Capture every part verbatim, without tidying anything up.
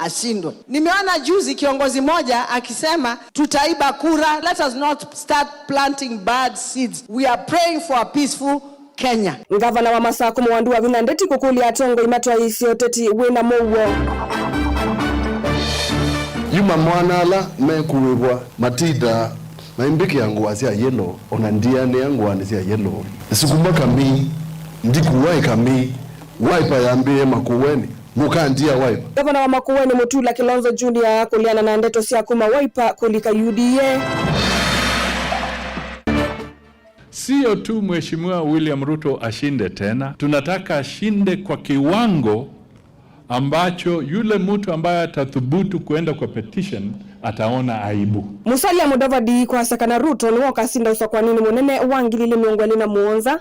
ashindwe. Nimeona juzi kiongozi moja akisema, "Tutaiba kura, let us not start planting bad seeds. We are praying for a peaceful Kenya." Ngavana wa Masaku Mwandu Wavinya Ndeti kũkũlya atongoi matwaĩĩsye ũteti wĩna mũuo. Yu mamwana ala mekũĩvwa matindaa maimbĩkĩa ngũa sya yellow, o na ndianĩa ngũanĩ sya yellow. Sukuma kamii, ndikuwa ĩkamii, Wiper yambĩĩe Makueni, mũkandia Wiper. Ngavana wa Makueni Mutula Kilonzo Junior kũleana na ndeto sya kuma Wiper kũlika U D A. Sio tu Mheshimiwa William Ruto ashinde tena, tunataka ashinde kwa kiwango ambacho yule mtu ambaye atathubutu kuenda kwa petition ataona aibu. Musalia Mudavadi kwasya kana Ruto nĩwe ũkasinda ũsakwanĩnĩ mũnene wa ngili ili mĩongo ĩlĩ na mũonza.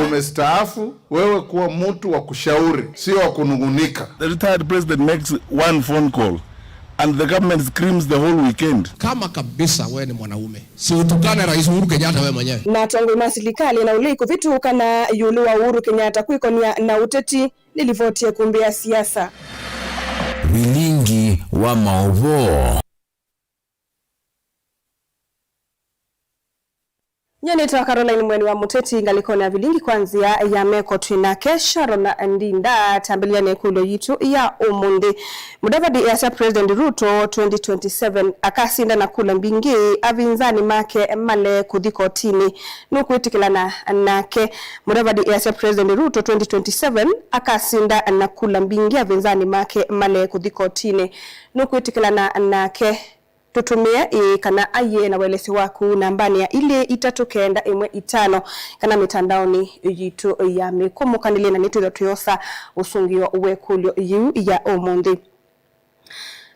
Umestaafu, wewe kuwa mtu wa kushauri, sio wa kunung'unika. The retired president makes one phone call and the government screams the whole weekend. Kama kabisa wewe ni mwanaume, si utukane Rais Uhuru Kenyatta wewe mwenyewe. Na atongoi ma silikalĩ na ũlei kũvĩtũkana ĩũlũ wa Uhuru Kenyatta kwĩkonia na ũteti nĩ livoti ya kumbi ya siasa. Vilingi wa maũvoo. Nyie nĩtawa Caroline Mweni wa Mũteti ngalĩkonĩ ya vilingi kwa nzĩa ya meko twĩ nake Sharon Ndinda. Tambĩlĩanĩ ĩkũlyo yitũ ya ũmũnthĩ. Mudavadi easya President Ruto twenty twenty-seven akasinda na kula mbingĩ, avinzani make male kũthi kotinĩ. Nũkwĩtĩkĩlana nake? Mudavadi easya President Ruto twenty twenty-seven akasinda na kula mbingĩ, avinzani make male kũthi kotinĩ. Nũkwĩtĩkĩlana nake? Tũtũmĩe ĩĩ kana aiee na welesyo waku nambanĩ ya ilĩ itatũ kenda ĩmwe itano kana mĩtandaonĩ yitũ ya mĩkũmũkanĩlye, na nĩtwĩthwa twĩosa ũsũngĩo wa ĩkũlyo yĩu ya ũmũnthĩ.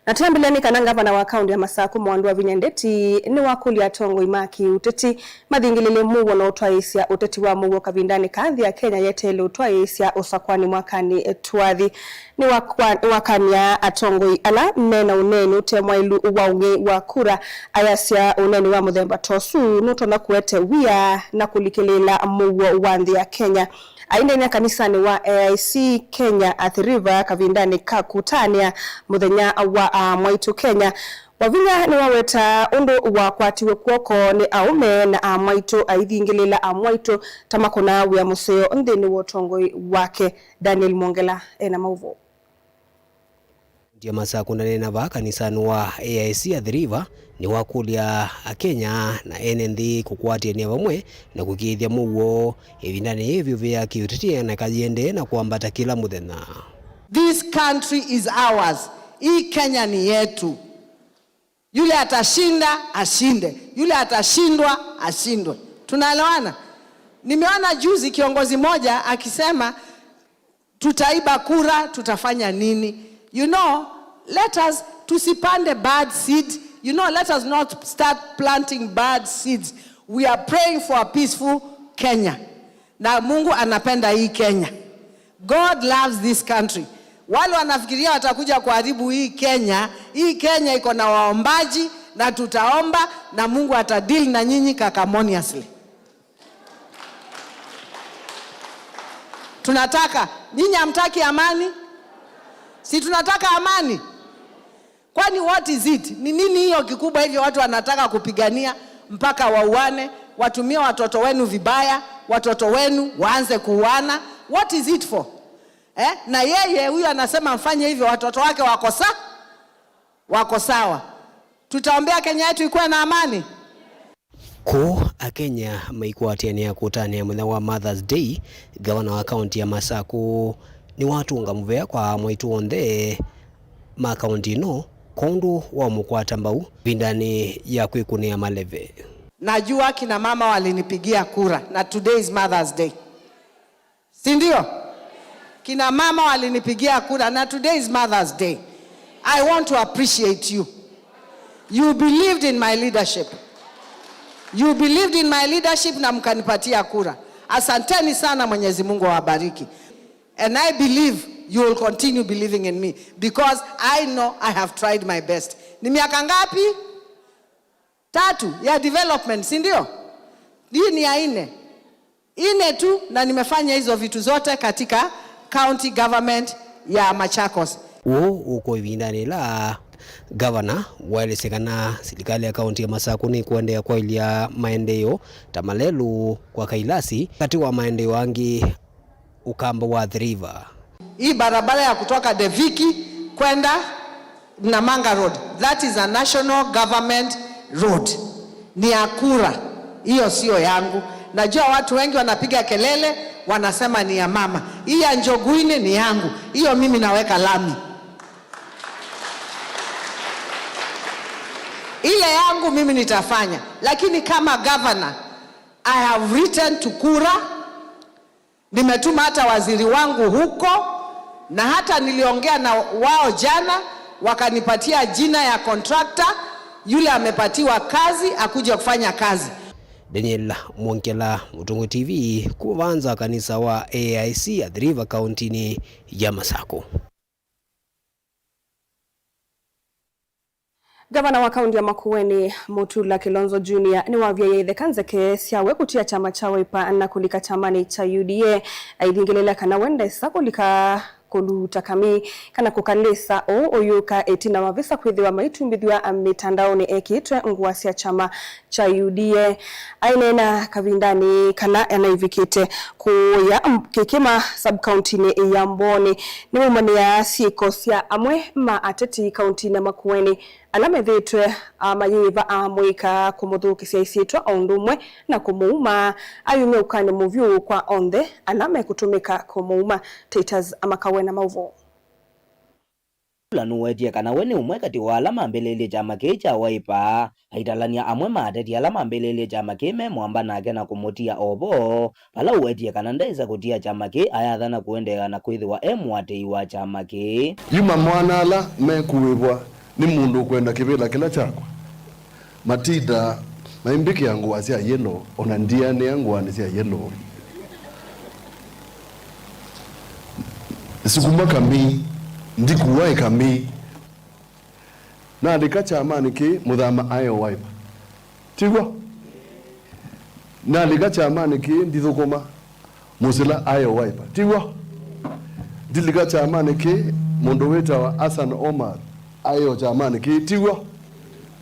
Na twambĩlĩe nĩ kana ngavana wa kaũntĩ ya Masaku Mwandu Wavinya Ndeti nĩwakũlya atongoi ma kĩũteti mathingĩlĩlye mũuo na ũtwaĩĩsya ũteti wa mũuo kavindanĩ kaa nthĩ ya Kenya yeteele ũtwaĩĩsya ũsakwanĩ mwakanĩ twathi. Nĩwakwa- nĩwakany'a atongoi ala me na ũneeni ũte mwaĩlu wa ũng'ei wa kura, ayasya ũneeni wa mũthemba ta ũsu nũtonya kũete wia na kũlikĩlĩĩla mũuo wa nthĩ ya Kenya. Aineenea kanisanĩ wa A I C Kenya Athi River kavindanĩ ka kũtanĩa mũthenya wa aa mwaitũ Kenya, Wavinya nĩwawetaa ũndũ wakwatiwe kw'oko nĩ aũme na aa mwaitũ aithingĩlĩĩla aa mwaitũ ta makũnaa wĩa mũseo nthĩnĩ wa ũtongoi wake. Daniel Mwongela e na maũvoo. Ndia Masaku ndaneena vaa kanisanĩ wa A I C Athi River nĩwakũlya Akenya na ene nthĩ kũkwatĩanĩa vamwe na kũkĩĩthya mũuo ĩvindanĩ yĩĩ ĩvyũvĩ ya kĩũteti na ĩkayiendee na kwambata kĩla mũthenya. This country is ours. Hii Kenya ni yetu. Yule atashinda, ashinde. Yule atashindwa, ashindwe. Tunaelewana? Nimeona juzi kiongozi moja akisema, "Tutaiba kura, tutafanya nini?" You know, let us, tusipande bad seed. You know, let us not start planting bad seeds. We are praying for a peaceful Kenya. Na Mungu anapenda hii Kenya. God loves this country. Wale wanafikiria watakuja kuharibu hii Kenya, hii Kenya iko na waombaji na tutaomba na Mungu atadeal na nyinyi kakamoniously. Tunataka, nyinyi hamtaki amani? Si tunataka amani? Kwani what is it? Ni nini hiyo kikubwa hivyo watu wanataka kupigania mpaka wauane, watumie watoto wenu vibaya, watoto wenu waanze kuuana? What is it for? Eh? Na yeye huyo anasema mfanye hivyo, watoto wake wako sa-, wako sawa. Tutaombea Kenya yetu ikuwe na amani? Kũũ Akenya maikwatĩanĩa kũtanĩa mũthenya wa Mother's Day, ngavana wa kaũntĩ ya Masaku nĩwatũnga mũvea kwa aa mwaitũ onthe ma kaũntĩ ĩno kwondũ wa ũmũkwata mbau ĩvindanĩ ya kwĩkũnĩa maleve. Najua kina mama walinipigia kura na today is Mother's Day. Si ndio? Kina mama walinipigia kura na today is Mother's Day. I want to appreciate you. You believed in my leadership. You believed in my leadership na mkanipatia kura. Asanteni sana, Mwenyezi Mungu awabariki. And I believe you will continue believing in me because I know I have tried my best. Ni miaka ngapi? Tatu ya development, si ndio? Hii ni ya nne. Nne tu, na nimefanya hizo vitu zote katika County Government ya Machakos. Ũũ ũkwa ĩvindanĩ yĩla ngavana waelesya kana silikalĩ ya kaunti ya Masakũ nĩkũendeea kwaĩlya maendeeo ta malelũ, kwaka ilasi, katĩ wa maendeeo angĩ ũkamba wa Athi River. Hii barabara ya kutoka Deviki kwenda Namanga Road, that is a national government road. Ni ya kura, hiyo sio yangu. Najua watu wengi wanapiga kelele, wanasema ni ya mama. Hii ya Njoguini ni yangu, hiyo mimi naweka lami. Ile yangu mimi nitafanya, lakini kama governor, I have written to kura, nimetuma hata waziri wangu huko, na hata niliongea na wao jana, wakanipatia jina ya contractor, yule amepatiwa kazi, akuje kufanya kazi. Daniel Mwongela, Mũtũngũ T V, kuma Vanza, kanisa wa A I C Athi River, kauntinĩ ya Masakũ. Ngavana wa kaunti ya Makueni, Mutula Kilonzo Junior, nĩwavyaie itheka nzeke syawe kũtia kyama kya Wiper na kũlika kyamanĩ kya U D A, aithingĩlĩĩla kana we ndesa kũlika kũluta kamii kana kũkalĩsa ũũ ũyũka ĩtina wa visa kwĩthĩwa maitumbĩthw'a mĩtandaonĩ ekĩĩtwe ngũa sya kyama kya U D A. Aineena kavindanĩ kala anaivikĩte kũya Kĩkĩma sub-kauntinĩ ya Mbooni, nĩwaumanĩaa syĩko sya amwe ma ateti kauntinĩ ya Makueni ala methĩĩtwe, a, mayĩva amũika kũmũthũkĩsya ĩsyĩtwa o ũndũ ũmwe na kũmũuma, ayumya ũkany'o mũvyũ kwa onthe ala mekũtũmĩka kũmũuma. Titus Amakawe na maũvoo. Mutula nũwetie kana we nĩ ũmwe katĩ wa ala mambĩlĩĩlye kyama kĩĩ kya Wiper, aitalany'a amwe ma ateti ala mambĩlĩĩlye kyama kĩĩ me mwamba nake na kũmũtia o vo, vala ũwetie kana ndesa kũtia kyama kĩĩ ayathana kũendeea na kwĩthĩwa e mũatĩĩi wa kyama kĩĩ. Yu mamwana ala mekũĩvwa nĩ mũndũ ũkwenda kĩvĩla kĩla kyakwa. Matindaa maimbĩkĩa ngũa sya yellow, o na ndianĩa ngũanĩ sya yellow. Sukuma kamii, ndikuaĩ kamii. Nalika kyamanĩ kĩĩ, Mũthama aĩ o Wiper. Tiw'o? Nalika kyamanĩ kĩĩ, ndithũkũma. Mũsila aĩ o Wiper, tiw'o? Ndilika kyamanĩ kĩĩ, mũndũ wĩtawa Hassan Omar aĩ o kyamanĩ kĩĩ, tiw'o?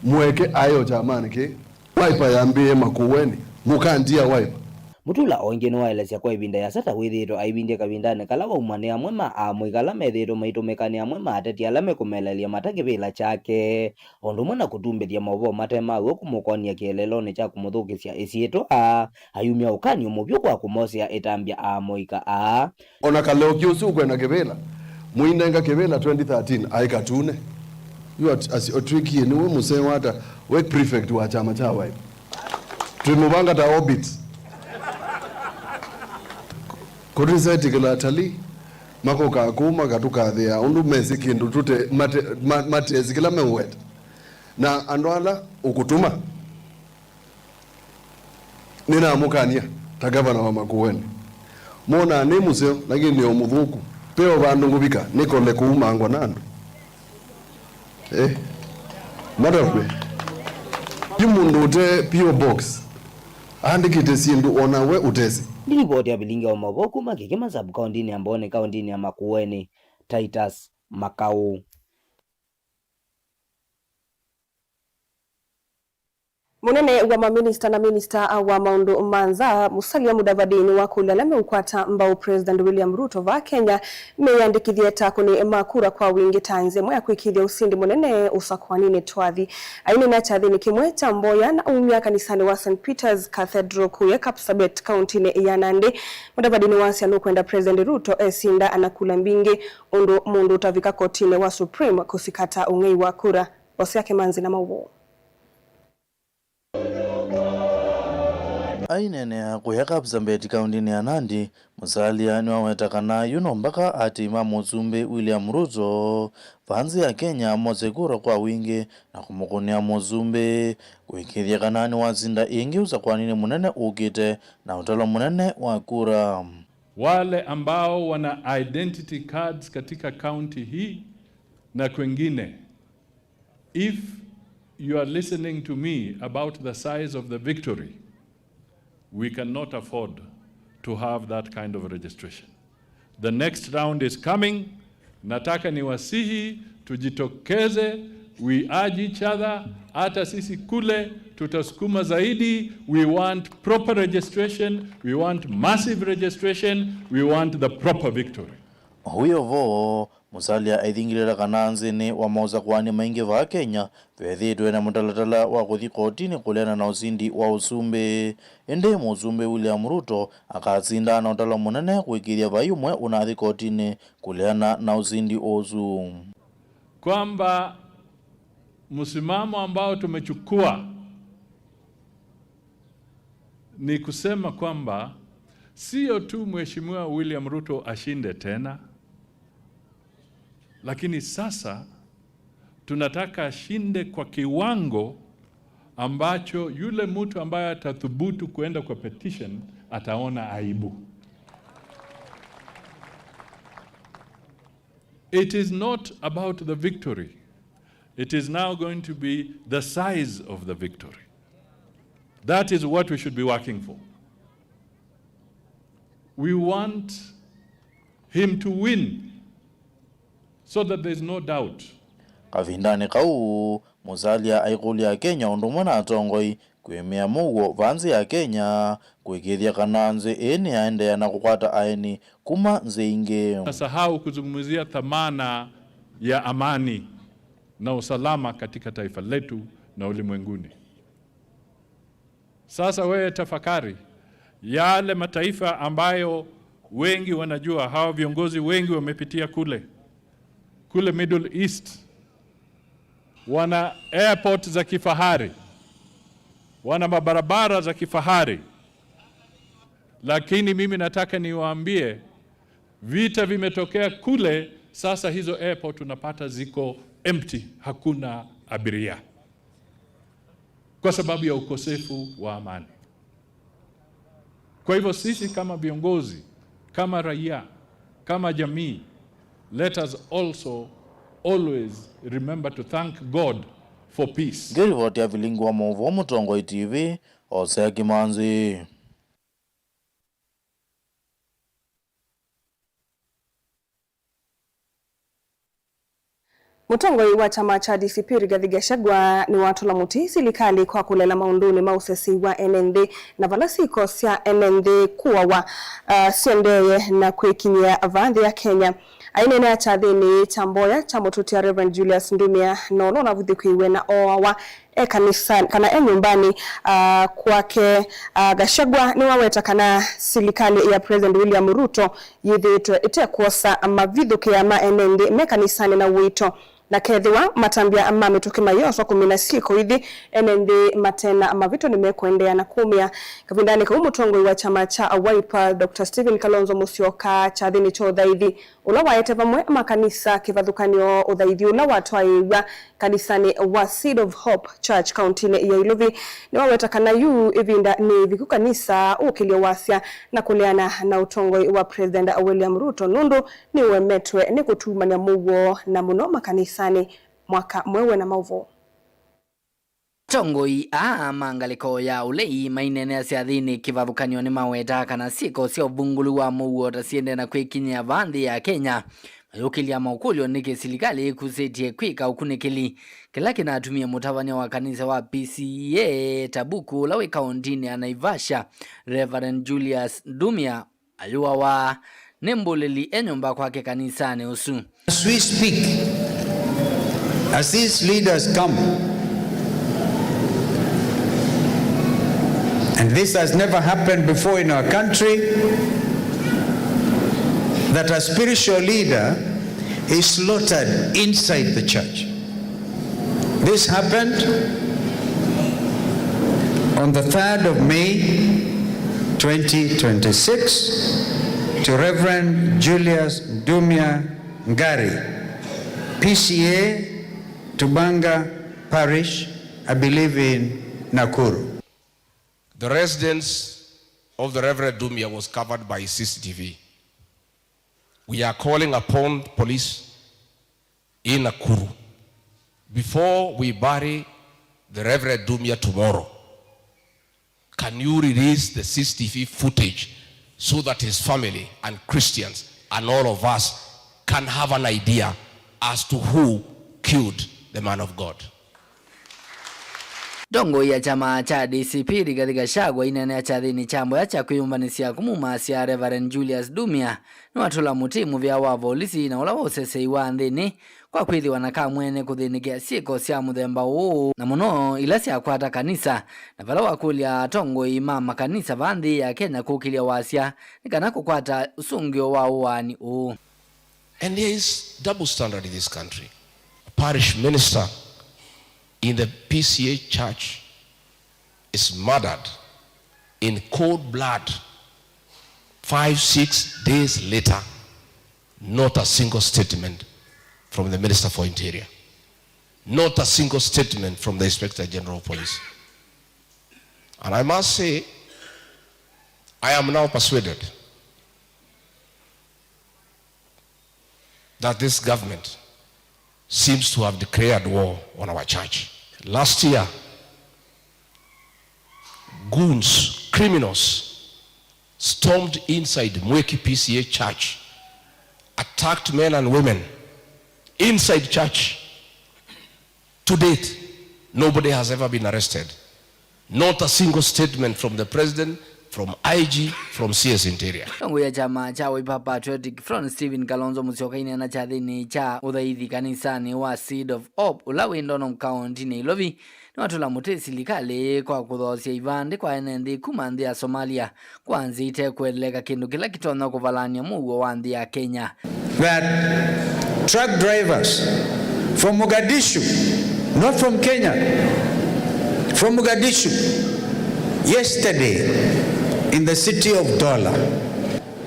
Mweke aĩ o kyamanĩ kĩĩ. Wiper yambĩĩe Makueni, mũkandia Wiper. Mutula o ĩngĩ nĩwaelesya kwa ĩvinda yĩasa ta wĩthĩĩtwe aivindya kavindanĩ kala waumwa nĩ amwe ma amũika ala methĩĩtwe maitũmĩka nĩ amwe ma ateti ala mekũmeleelya mata kĩvĩla kyake, o ũndũ ũmwe na kũtumbĩthya maũvoo mate ma w'o kũmũkonia kĩeleelonĩ kya kũmũthũkĩsya ĩsyĩtwa. Ayumya ũkany'o mũvyũ kwa kũmosea ĩtambya amũika aa. O na Kaleoki ũsu ũkwenda kĩvĩla, mũinenga kĩvĩla twenty thirteen aĩ Katune. Yu at-, asi-, atw'ĩkie nĩwe mũseo ata, we prefect wa kyama kya Wiper. Twĩmũvanga ta orbit. Kũtĩsetĩkĩla atalii makokaa kũu makatũkathĩĩa ũndũ mesĩ kĩndũ tũte-, mate-, ma-, matesĩ kĩla meũweta. Na andũ ala ũkũtũma, nĩnamũkany'a ta ngavana wa Makueni. Mwonaa nĩ mũseo, lakini nĩ o mũthũku. Ve o vandũ ngũvika, nĩkole kũumangwa na andũ. Eh? Matter of me. Yu mũndũ ũte P O box aandĩkĩte syĩndũ o na we ũtesĩ. Nĩ livoti ya vilingi wa maũvoo kuma Kĩkĩma sub-kauntinĩ ya Mbooni, kauntinĩ ya Makueni, Titus Makau. Mũnene wa maminista na minista wa maũndũ ma nza, Musalia Mudavadi, nĩwakũlya ala meũkwata mbau President William Ruto vaa Kenya meyĩandĩkĩthye ta akũni ma kura kwa wingĩ ta nzĩa ĩmwe ya kwĩkĩĩthya ũsindi mũnene ũsakũaninĩ twathi. Aineena kyathĩnĩ kĩmwe kya mboya na umya kanisanĩ wa Saint Peter's Cathedral kũya Kapsabet, kauntinĩ ya Nandi, Mudavadi nĩwasya nũkwenda President Ruto esinda ana kula mbingĩ, ũndũ mũndũ ũtavika kotinĩ wa Supreme kũsikata ũng'ei wa kura. Hosea Kĩmanzi na maũvoo. Aineenea kũya Kapsabet kaũntĩnĩ ya Nandi, Musalia nĩwaweta kana yu no mbaka aatĩĩi ma Mũsumbĩ William Ruto vaa nzĩ ya Kenya mose kura kwa wingĩ na kũmũkũnĩa Mũsumbĩ, kũĩkĩĩthya kana nĩwasinda ĩngĩ ũsakũaninĩ mũnene ũkĩte na ũtalo mũnene wa kura. Wale ambao wana identity cards katika kaunti hii na kwengine, if you are listening to me about the size of the victory, we cannot afford to have that kind of registration. The next round is coming. Nataka niwasihi tujitokeze, we urge each other. Hata sisi kule tutasukuma zaidi. We want proper registration, we want massive registration, we want the proper victory. Ũu wĩ o vo, Musalia aithingĩlĩla kana nthĩnĩ wa maũsakũani maingĩ vaa Kenya, vethĩĩtwe na mũtalatala wa kũthi kotinĩ kũleana na ũsindi wa ũsumbĩ. Ĩndĩ Mũsumbĩ William Ruto akasindaa na ũtalo mũnene kũĩkĩĩthya vai ũmwe ũnathi kotinĩ kũleana na ũsindi ũsu. Kwamba msimamo ambao tumechukua ni kusema kwamba sio tu Mheshimiwa William Ruto ashinde tena, lakini sasa tunataka ashinde kwa kiwango ambacho yule mtu ambaye atathubutu kuenda kwa petition ataona aibu. It is not about the victory. It is now going to be the size of the victory. That is what we should be working for. We want him to win so that there is no doubt. Kavindanĩ kau, Musalia aikũlya Akenya ũndũ ũmwe na atongoi kwĩmĩa mũuo vaa nzĩ ya Kenya, kũĩkĩĩthya kana nzĩ ĩĩ nĩyaendeea na kũkwata aeni kuma nzĩ ingĩ. Nasahau kuzungumzia thamana ya amani na usalama katika taifa letu na ulimwenguni. Sasa wewe tafakari yale mataifa ambayo wengi wanajua, hawa viongozi wengi wamepitia kule, kule Middle East, wana airport za kifahari, wana mabarabara za kifahari, lakini mimi nataka niwaambie, vita vimetokea kule, sasa hizo airport unapata ziko empty, hakuna abiria kwa sababu ya ukosefu wa amani. Kwa hivyo sisi kama viongozi, kama raia, kama jamii, let us also always remember to thank God for peace. Ngĩrivoti ya vilingi wa maũvoo Mũtongoi T V, Hosea Kimanzi. Mũtongoi wa kyama kya D C P Rigathi Gachagua nĩwatũla mũtĩ silikalĩ kwa kũlela maũndũnĩ ma ũsesei wa ene nthĩ, na vala syĩko sya ene nthĩ kũawa, ah, siendee na kwĩkinyĩa vaa nthĩ ya Kenya. Aineenea kyathĩnĩ kya mboya kya mũtũtia Reverend Julius Ndumia, na ũla ũnavũthĩkĩiwe na ooawa e kanisanĩ, kana e nyũmbanĩ, ah, kwake, ah, Gachagua nĩwaweta kana silikalĩ ya President William Ruto yĩthĩĩtwe ĩte kwosa mavithũkĩa ma ene nthĩ me kanisanĩ na ũito, na kethĩwa matambya ma mĩtũkĩ mayoswa kũmina syĩko ithi, ene nthĩ mate na mavĩtyo nĩmekũendeea na kũmĩa. Kavindanĩ kau, mũtongoi wa kyama kya Wiper, Doctor Stephen Kalonzo Musyoka, kyathĩnĩ kya ũthaithi ũla waete vamwe makanisa kĩvathũkany'o, ũthaithi ũla watwaĩĩw'a kanisanĩ wa Seed of Hope Church kauntinĩ ya Ilovi, nĩwaweta kana yu ĩvinda nĩ ĩviku kanisa ũkĩlye wasya na kũleana na ũtongoi wa President William Ruto, nũndũ nĩũemetwe nĩ kũtumany'a mũuo, na mũno makanisanĩ. Mwaka Mweũ ena maũvoo. Atongoi aa ma ngalĩko ya ũlei maineenea syathĩnĩ kĩvathũkany'o nĩmawetaa kana syĩko sya ũvungũlu wa mũuo ta siendee na kwĩkinyĩa vaa nthĩ ya Kenya, mayũkĩlya maũkũlyo nĩkĩ silikalĩ ĩkusĩtye kwĩka ũkunĩkĩli kĩla kĩnatumie mũtavany'a wa kanisa wa P C E A Tabuku, ũla wĩ kaũntinĩ ya Naivasha, Reverend Julius Ndumia, ayũawa nĩ mbũlĩli e nyũmba kwake kanisanĩ ũsu. As we speak, as these leaders come, and this has never happened before in our country, that a spiritual leader is slaughtered inside the church. This happened on the third of May twenty twenty-six to Reverend Julius Ndumia Ngari, P C A, Tubanga Parish, I believe in Nakuru. The residence of the Reverend Ndumia was covered by C C T V. We are calling upon police in Nakuru, before we bury the Reverend Ndumia tomorrow, can you release the C C T V footage so that his family and Christians And all of us can have an idea as to who killed the man of God. Ndongoi ya kyama kya D C P Rigathi Gachagua ineenea kyathĩnĩ kya mboya kya kwĩyũmbanĩsya kũmumasya Reverend Julius Dumia nĩwatũla mũtĩ mũvĩa wa volisi na ũla wa ũseseĩ wa nthĩnĩ kwa kwĩthĩwa na kamwene kũthĩnĩkĩa syĩko sya mũthemba ũũ, na mũno ila syakwata kanisa, na vala wakũlya atongoi ma makanisa va nthĩ ya Kenya kũkĩlya wasya nĩ kana kũkwata ũsũngĩo wa ũaani ũũ. And there is double standard in this country. A parish minister in the P C A church is murdered in cold blood five, six days later. Not a single statement from the Minister for Interior. Not a single statement from the Inspector General of Police. And I must say, I am now persuaded that this government seems to have declared war on our church. Last year, goons, criminals, stormed inside Mweki P C A church, attacked men and women inside church. To date, nobody has ever been arrested. Not a single statement from the president, from I G, from C S Interior. Ndongoi ya kyama kya Wiper Patriotic Front, Stephen Kalonzo Musyoka, ineena kyathĩnĩ kya ũthaithi kanisanĩ wa Seed of Hope, ũla wĩ Donholm County, Nairobi, nĩwatũla mũtĩ silikalĩ kwa kũthoosya ivandĩ kwa ene nthĩ kuma nthĩ ya Somalia kwa nzĩa itekũeleleka, kĩndũ kĩla kĩtonya kũvalany'a mũuo wa nthĩ ya Kenya. That truck drivers from Mogadishu, not from Kenya, from Mogadishu, yesterday in the city of Dola,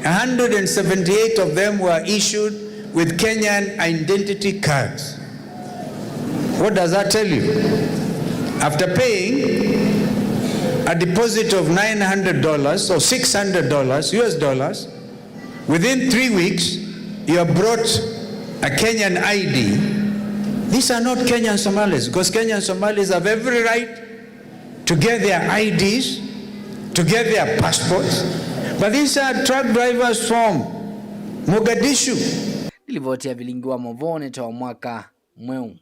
a hundred and seventy-eight of them were issued with Kenyan identity cards. What does that tell you? After paying a deposit of nine hundred dollars or six hundred dollars, U S dollars, within three weeks, you are brought a Kenyan I D. These are not Kenyan Somalis, because Kenyan Somalis have every right to get their I Ds, to get their passports. But these are truck drivers from Mogadishu. Nĩ livoti ya Vilingi wa Mauvoo nĩ ta wa mwaka mweũ.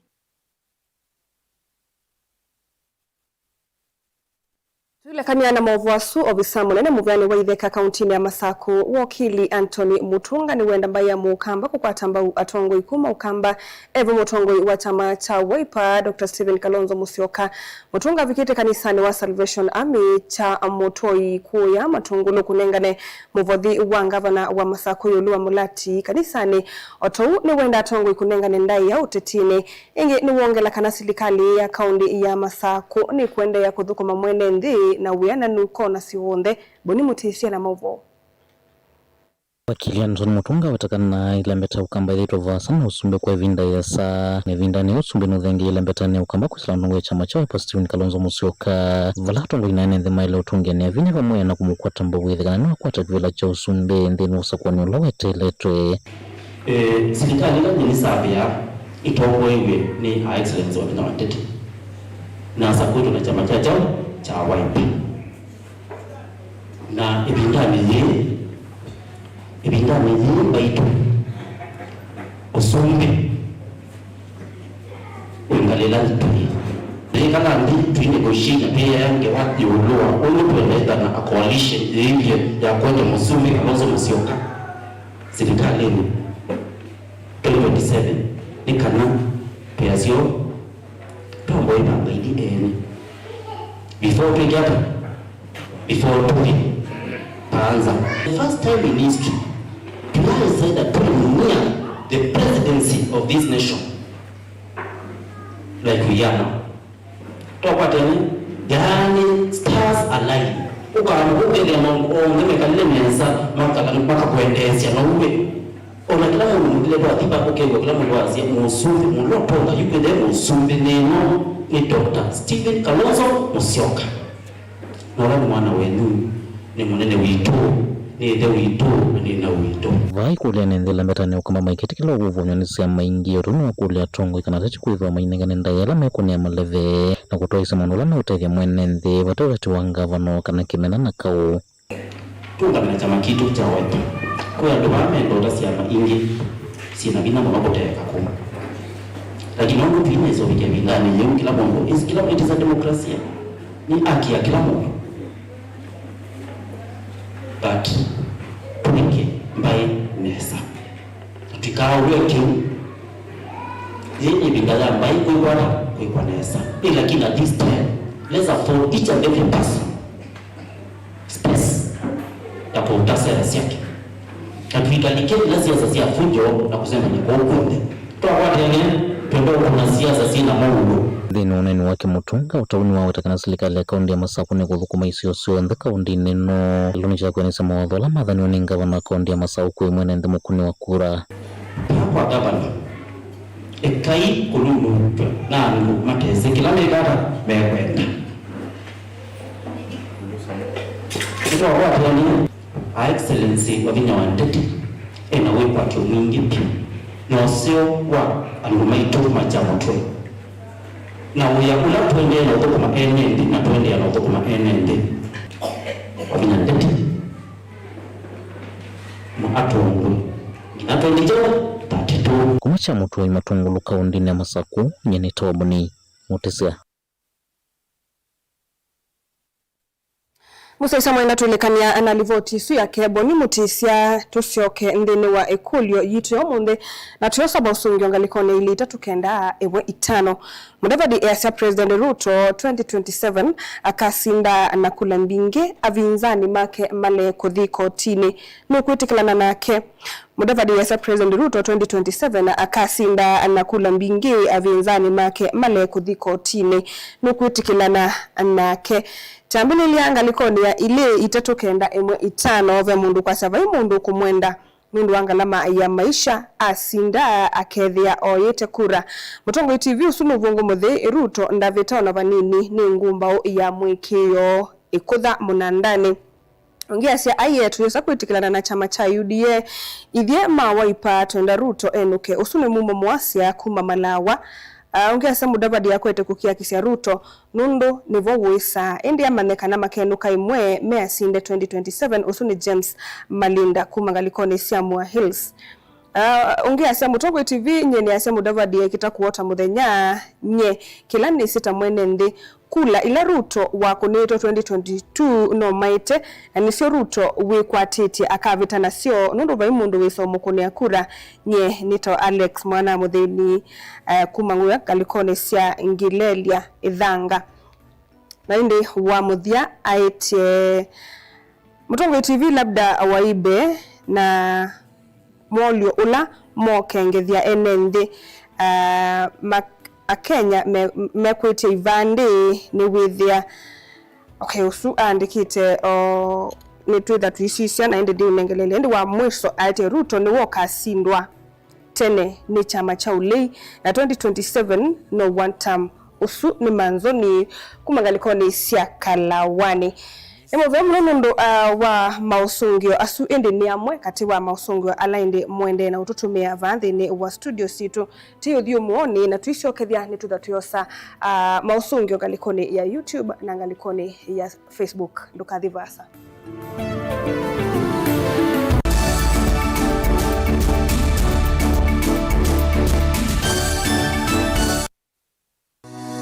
Tũilekany'a na maũvoo asu, ovisa mũnene mũveanĩ wa itheka kauntinĩ ya Masakũ, wokili Anthony Mutunga, nĩwenda mbaĩ ya Mũkamba kũkwata mbau atongoi kuma Ũkamba. Evo mũtongoi wa kyama kya Wiper, Doctor Stephen Kalonzo Musyoka. Mutunga avikĩte kanisanĩ wa Salvation Army kya Mũtoi kũya Matungulu kũnengane mũvothi wa ngavana wa Masakũ ĩũlũ wa Mulati kanisanĩ. O ta ũu nĩwenda atongoi kũnengane ndaĩa ũtetinĩ. Ĩngĩ nĩwongela kana silikalĩ ya kaũntĩ ya Masakũ nĩkũendeea kũthũkũma mwene nthĩ na wĩananu kona syonthe. Boni Mũtĩsya na maũvoo. Wakili Anthony Mutunga aweta kana ĩlembeta ya Ũkamba ĩthĩĩtwe vaasa na ũsumbĩ kwa ĩvinda ĩasa. Na ĩvindanĩ yĩu, ũsumbĩ nũthengeie ĩlembetanĩ ya Ũkamba kwĩsĩla mũtongoi wa kyama kya Wiper Stephen Kalonzo Musyoka, vala atongoi na ene nthĩ maĩle ũtũngĩanĩa vinya vamwe na kũmũkwata mbau ĩthĩ kana nĩwakwata kĩvĩla kya ũsumbĩ nthĩnĩ wa ũsakũanĩ ũla weteeletwe. Eh, silikalĩ ĩla nyie nĩsavĩaa ĩtongoew'e nĩ Her Excellency Wavinya wa Ndeti, na asakũĩtwe na kyama kya kyaũ kya Wiper. Na ĩvindanĩ yĩĩ, ĩvindanĩ yĩĩ mbaitũ, ũsumbĩ wĩ ngalĩ ĩla tũĩ. Twĩkala nthĩ, twĩ negotiate na twĩea ngewa ĩũlũ wa ũndũ tũenda ĩthana a coalition yĩilye ya kũete mũsumbĩ Kalonzo Musyoka silikalĩnĩ twenty twenty-seven, nĩ kana twĩasyo twambe ĩvanga ithi ene. Before twĩke ata? Before tũthi panza. The first time in history, July said that tũlĩmũnia the presidency of this nation. Like we are now. Twakwatene, yaani stars align. Ũkaamũka ũkethĩa maũndũ onthe mekalile nesa, maka-, makakwendeesya na uwe. O na kĩla mũndũ mũkile twathi va, ũkew'a kĩla mũndũ wasya, mũsumbĩ mũla ũtonga yu kwĩthĩa mũsumbĩ nĩ no nĩ Doctor Stephen Kalonzo Musyoka. Na ũla nĩ mwana wenyu, nĩ mũnene witũ, nĩ ĩthe witũ, na nĩ naũ witũ. Vaa ĩkũlyo ene nthĩ ĩlembetanĩ ya Ũkamba maikĩtĩkĩla ũvũvũany'a nĩ syama ingĩ, o tondũ nĩwakũlya atongoi kana teti kwĩthĩwa mainengane ndaĩa ĩla mekũnĩa maleve na kũtwaĩĩsya maũndũ ala meũtethya mwene nthĩ, vate ũteti wa ngavano kana kĩmena na kaũ. Tũũngame na kyama kitũ kya Wiper. Kwĩ andũ aa menda ũta syama ingĩ syĩ na vinya mũno kũteeka kũu. Lakini nũndũ tũinesa ũvikĩa ĩvindanĩ yĩu, kĩla mũndũ is, kĩla, it is a democracy. Nĩ haki ya kĩla mũndũ. But tũvike mbaĩ nesa. Na tũikaaũlwe kĩu. Yĩĩ nĩ ĩvinda ya mbaĩ kwĩkwata, kwĩkwa nesa. Ĩ, lakini at this time, let's afford each and every person space ya kũuta sera syake. Na tũikalike ila siasa sya fujo na kũsembany'a kũu kw'onthe. Twakwatene, twenda ũkũna siasa syĩ na maũndũ. Nthĩnĩ wa ũneeni wake, Mũtũnga ũtaũni waweta kana silikalĩ ya kaũntĩ ya Masakũ nĩkũthũkũma isio syonthe kaũntĩnĩ ĩno ĩlũnĩ kya kwĩanĩsya mawatho ala mathaniwe nĩ ngavana wa kaũntĩ ya Masakũ kwĩ mwene nthĩ mũkũni wa kura. Paa kwa ngavana, ekai kũlulutw'a na andũ matesĩ kĩla mekata mekwenda. Nĩtwakwatene. Her Excellency Wavinya wa Ndeti e na wĩkwatyo mwingĩ vyũ na ũseo wa andũ maitũ ma Kyamũtwe, na wĩa ũla tũendee na ũthũkũma ene nthĩ na tũendeea na ũthũkũma ene nthĩ. Wavinya Ndeti, ma atũngwe nginya twenty thirty-two. Kuma Kyamũtwe Matũngũlũ kaũntĩnĩ ya Masakũ, nyie nĩ Toboni Mũtĩsya. Mũsyaĩĩsya mwenda tũlĩkanĩa na livoti ĩsu ya Keboni Mũtĩsya, tũsyoke nthĩnĩ wa ĩkũlyo yitũ ya ũmũnthĩ, na tũyosa maũsũngĩo ngalĩkonĩ ilĩ itatũ kenda ĩmwe itano. Mudavadi easya President Ruto twenty twenty-seven akasinda na kula mbingĩ, avinzani make male kũthi kotinĩ. Nũkwĩtĩkĩlana nake? Mudavadi easya President Ruto twenty twenty-seven akasinda na kula mbingĩ, avinzani make male kũthi kotinĩ. Nũkwĩtĩkĩlana nake? Kyambĩlĩlya ngalĩkonĩ ya ilĩ itatũ kenda ĩmwe itano, ve mũndũ ũkwasya vai mũndũ ũkũmwenda nũndũ wa ngalama ya maisha, asinda akethĩa ooyĩte kura. Mũtongoi T V ũsu nũvũngũ mũthei, Ruto ndavĩta ona vanini, nĩ ngũmbaũ ya mũĩkĩĩo ĩkũtha mũnandanĩ. Ũngĩ asya, aiee, tũyosa kwĩtĩkĩlana na kyama kya U D A. Ithyĩ ma Wiper twenda Ruto enũke. Ũsu nĩ Mumo Mwasya kuma Malawa. Ah, ũngĩ asya, Mudavadi akwete kũkiakisya Ruto nũndũ nĩvo wũĩsaa. Ĩndĩ amanye kana makenũka ĩmwe measinde twenty twenty-seven. Ũsu nĩ James Malinda kuma ngalĩkonĩ sya Mua Hills. Ah, ũngĩ asya, Mũtongoi T V, nyie nĩasya Mudavadi ekĩta kũota mũthenya, nyie kĩla nĩsĩ ta mwene nthĩ, kula ila Ruto wakũnĩtwe twenty twenty-two nomaĩte, na nĩsyo Ruto wĩkwatĩtye akavĩta nasyo, nũndũ vai mũndũ wĩsa ũmũkũnĩa kura. Nyie nĩtawa Alex mwana mũthĩni, eh, kuma Ngũya ngalĩkonĩ sya Ngilelya Ĩthanga. Na ĩndĩ wa mũthya aĩtye Mũtongoi T V, labda waibe na mwolyo ũla mokengethya ene nthĩ, ah, ma-, Akenya me-, mekwĩtya ivandĩ nĩwĩthĩa. Okay, ũsu aandĩkĩte, o, nĩtwĩtha tũisisya na ĩndĩ ndiũnengelele. Ĩndĩ wa mwiso aĩtye Ruto nĩwe ũkasindwa tene nĩ kyama kya ũlei, na twenty twenty-seven no one term. Ũsu nĩ Manzoni kuma ngalĩkonĩ sya Kalawani. Nĩ mũvea mũno nũndũ, ah, wa maũsũngĩo asu, ĩndĩ nĩ amwe katĩ wa maũsũngĩo ala ĩndĩ mũendee na ũtũtũmĩa vaa nthĩnĩ wa studio sitũ. Tĩũthiĩ ũmũonĩ na tũisyokethya nĩtwĩtha tũyosa, ah, maũsũngĩo ngalĩkonĩ ya YouTube na ngalĩkonĩ ya Facebook. Ndũkathi vaasa.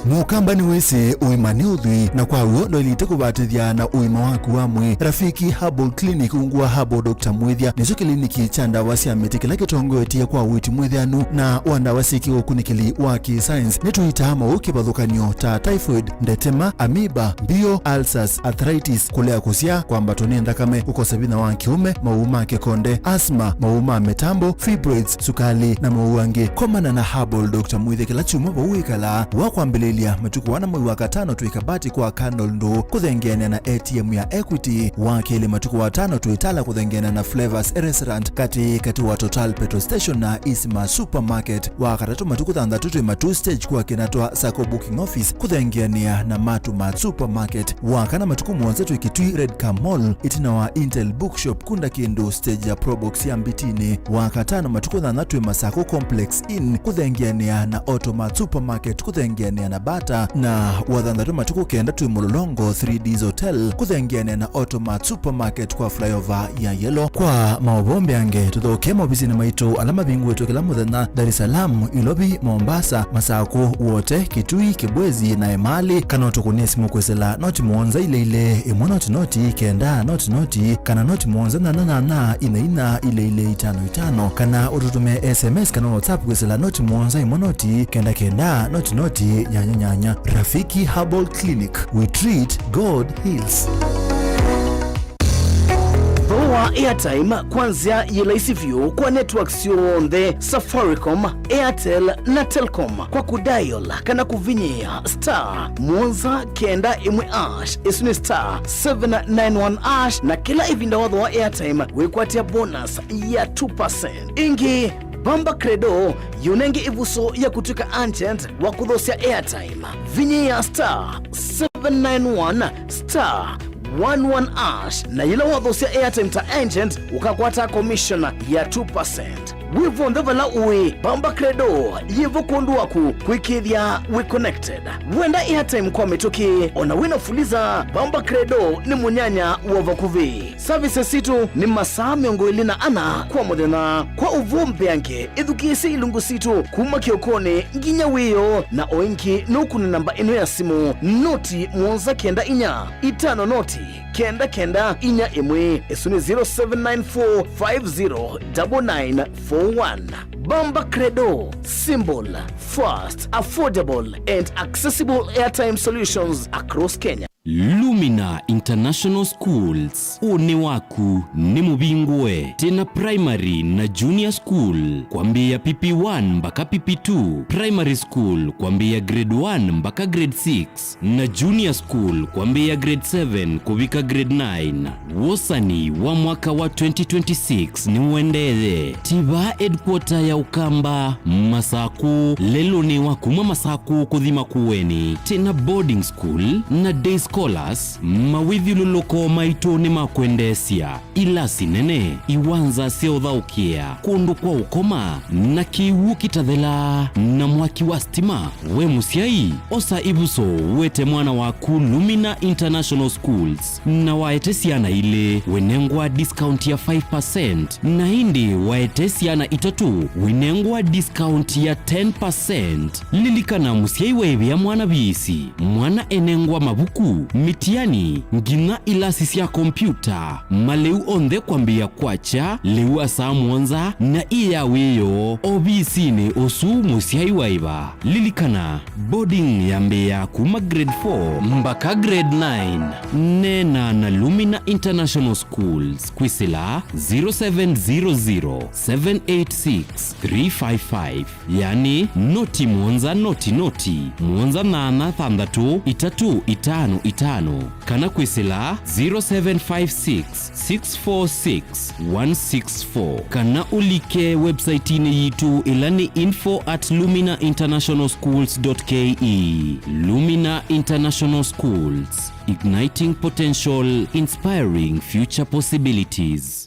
Mũkamba nĩwĩsĩ ũima nĩ ũthwii, na kwa w'o ndwaĩlĩte kũvatĩthya na ũima waku wa mwĩĩ. Rafiki Herbal Clinic ungu wa Herbal Doctor Mwĩthya nĩkyo kĩliniki kya ndawa sya mĩtĩ kĩla kĩtongoetye kwa ũiiti mwĩthĩanu na wa ndawa syĩ kĩũkunĩkĩli wa kĩ-science. Nĩtũitaa maũũ kĩvathũkany'o ta typhoid, ndetema, amoeba, mbio, ulcers, arthritis, kũlea kũsyaa, kwambatwa nĩ nthakame, kũkosa vinya wa kĩũme, maũũ ma kĩkonde, asthma, maũũ ma mĩtambo, fibroids, sukali, na maũũ angĩ. Komana na Herbal Doctor Mwĩthya kĩla kyumwa vau wĩkalaa. Wa kwambĩlĩlya, matukũ ana mwei wa katano twĩ Kabati kwa Candle Ndũũ kũthengeanĩa na A T M ya Equity. Wa kelĩ, matukũ wa tano twĩ Tala kũthengeanĩa na Flavors Restaurant katĩ katĩ wa Total Petrol Station na Isma Supermarket. Wa katatũ, matukũ thanthatũ twĩ Matuu Stage kwa Kinatwa Sacco Booking Office kũthengeanĩa na Matu Mart Supermarket. Wa kana, matukũ mũonza twĩ Kitui Red Car Mall, ĩtina wa Intel Bookshop, kunda kĩndũ stage ya Probox ya Mbitinĩ. Wa katano, matukũ thanthatũ twĩ Masako Complex Inn kũthengeanĩa na Auto Mart Supermarket kũthengeanĩa na Bata na wathanthatũ matukũ kenda twĩ Mũlolongo three Ds Hotel, kũthengeane na Automat Supermarket kwa flyover ya Yellow. Kwa maũvoo mbeange, tũthokee maovisinĩ maitũ ala mavingũĩtwe kĩla mũthenya, Dar es Salaam, Ilovi, Mombasa, Masakũ, Wote, Kitui, Kibwezi na Emali, kana ũtũkũnĩe simũ kwĩsĩla noti mũonza ilĩ ilĩ, ĩmwe noti noti, kenda noti noti, kana noti mũonza nyanya nyanya, inya inya, ilĩ ilĩ, itano itano, kana ũtũtũmĩe S M S kana WhatsApp kwĩsĩla noti mũonza ĩmwe noti, kenda kenda, noti noti, nyanya nyanya. Rafiki Herbal Clinic, we treat, God heals. Thooa airtime kwa nzĩa yĩ laisi vyũ kwa networks syonthe, Safaricom, Airtel na Telcom, kwa kũdial kana kũvinyĩĩa star mũonza kenda ĩmwe hash, ĩsu nĩ star seven nine one hash, na kĩla ĩvinda wathooa airtime wĩkwatĩa bonus ya two percent. Ĩngĩ, Bamba Credo yũnenge ĩvuso ya kũtw'ĩka agent wa kũthosya airtime. Vinyĩĩa star seven nine one star one one hash, na yĩla wathosya airtime ta agent, ũkakwata commission ya two percent. Wĩ vonthe vala ũĩ, Bamba Credo yĩvo kwondũ waku kwĩkĩĩthya wĩ connected. Wenda airtime kwa mĩtũkĩ, ona wĩna Fuliza, Bamba Credo nĩ mũnyanya wa vakuvĩ. Services sitũ nĩ masaa mĩongo ĩlĩ na ana kwa mũthenya. Kwa ũvoo mbeange, ĩthukĩĩsye ilungu sitũ kuma kĩokonĩ nginya wĩoo, na o ĩngĩ nũkũne namba ĩno ya simũ, noti mũonza kenda inya, itano noti, kenda kenda inya ĩmwe. Ĩsu nĩ zero seven nine four five zero double nine four one. Bamba Credo, simple, fast, affordable and accessible airtime solutions across Kenya. Lumina International Schools, ũnĩ waku nĩ mũvingũe. Twĩna primary na junior school kwambĩĩa P P one mbaka P P two, primary school kwambĩĩa grade one mbaka grade six, na junior school kwambĩĩa grade seven kũvika grade nine. Wosani wa mwaka wa twenty twenty-six nĩũendeeye. Tiva headquarter ya Ũkamba, Masakũ, lelũnĩ wa kuma Masakũ kũthi Makueni. Twĩna boarding school na day scholars, mawĩthyũlũlũko maitũ nĩ ma kwendeesya. Ilasi nene, iwanza sya ũthaũkĩa, kũndũ kwa ũkoma, na kĩw'ũ kĩtathela, na mwaki wa sitima. We mũsyai, osa ĩvuso, wete mwana waku Lumina International Schools, na waete syana ilĩ, wĩnengwa discount ya five percent, na ĩndĩ waete syana itatũ, wĩnengwa discount ya ten percent. Lilikana, mũsyai waĩvĩa mwana viisi, mwana enengwa mavuku, mĩtiani, nginya ilasi sya kompyuta, malĩu onthe kwambĩĩa kwakya lĩu wa saa mũonza na ĩ ya wĩoo ovisinĩ ũsu mũsyai waĩva. Lilikana, boarding yambĩĩa kuma grade four mbaka grade nine. Neena na Lumina International Schools kwĩsĩla zero seven zero zero, seven eight six, three five five. Yani, noti mũonza noti noti, mũonza nyanya thanthatũ, itatũ itano itano, kana kwĩsĩla zero seven five six, six four six, one six four, kana ũlike website-inĩ yitũ ĩla nĩ info at lumina international schools dot K E. Lumina International Schools, igniting potential, inspiring future possibilities.